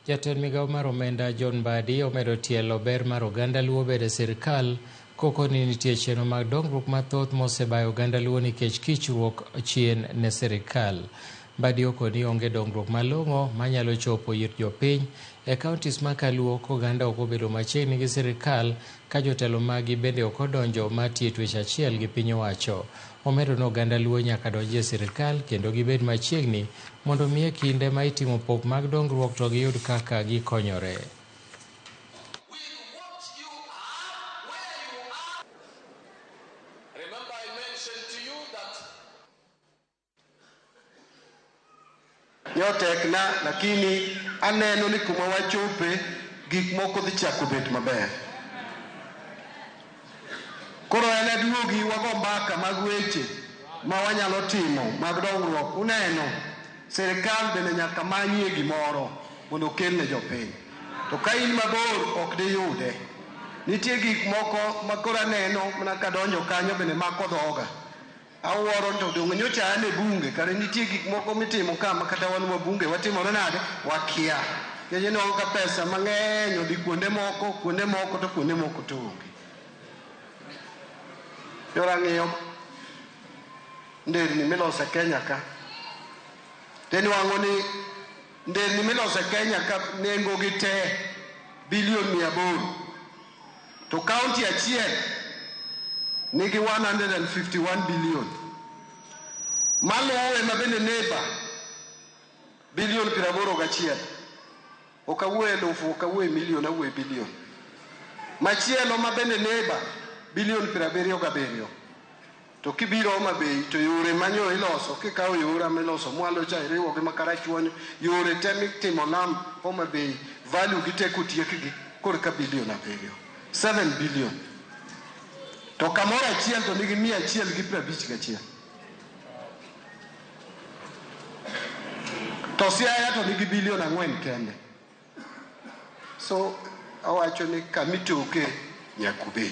Jatend migao mar omenda John Mbadi omedo tielo ber mar oganda Luo bedo e sirkal koko ni nitie chenro mag dongruok mathoth mosebayo oganda Luo nikech kichruok chien ne sirkal. Mbadi okoni onge dongruok malong'o manyalo chopo ir jopiny e counties ma kaluo koganda ok obedo machiegni gi sirkal ka jotelo maggi bende ok odonjo matiyo e twech achiel gi piny owacho. Omedo ni oganda Luo nyaka donji e sirkal kendo gibed machiegni mondo mi e kinde ma itimo pok mag dongruok to giyud kaka gikonyore. Remember, I mentioned to you that Nyotekna lakini aneno ni kuma wachope gik moko dhi chako bet maber. Koro en aduogi wago mbaka mag weche ma wanyalo timo mag dongruok. Uneno, sirikal bende nyaka manyie gimoro mondo okel ne jopiny. To ka in mabor ok diyude. Nitie gik moko ma koro aneno mana kadonjo kanyo bende mako dhoga. Awuoro to donge nyocha an e bunge kare nitie gik moko mitimo ka ma kata wan wabunge watimore nade wakia. Nikech inwang'o ka pesa mang'eny odhi kuonde moko to kuonde moko to onge. Nyoro ang'iyo nderni miloso e Kenya ka. Tinwang'o ni nderni miloso e Kenya ka nengo gi te bilion 800. To kaunti achiel nigi 151 billion. Maluwe ma bende neighbor bilion 81. Ok awuoye elufu, ok awuoye million, awuoye billion. Machielo ma bende neighbor bilion 77. To kibiro Homa Bay to yore manyo iloso, kikawo yore miloso mwalo cha iriwo gi makarachuonyo, yore te mitimo lam Homa Bay, value gi te kotiekgi korka bilion 7. 7 billion. To kamoro achiel to nigi 151. To Siaya to nigi bilion 4 kende. So awacho ni kamitoke nyaka obedi.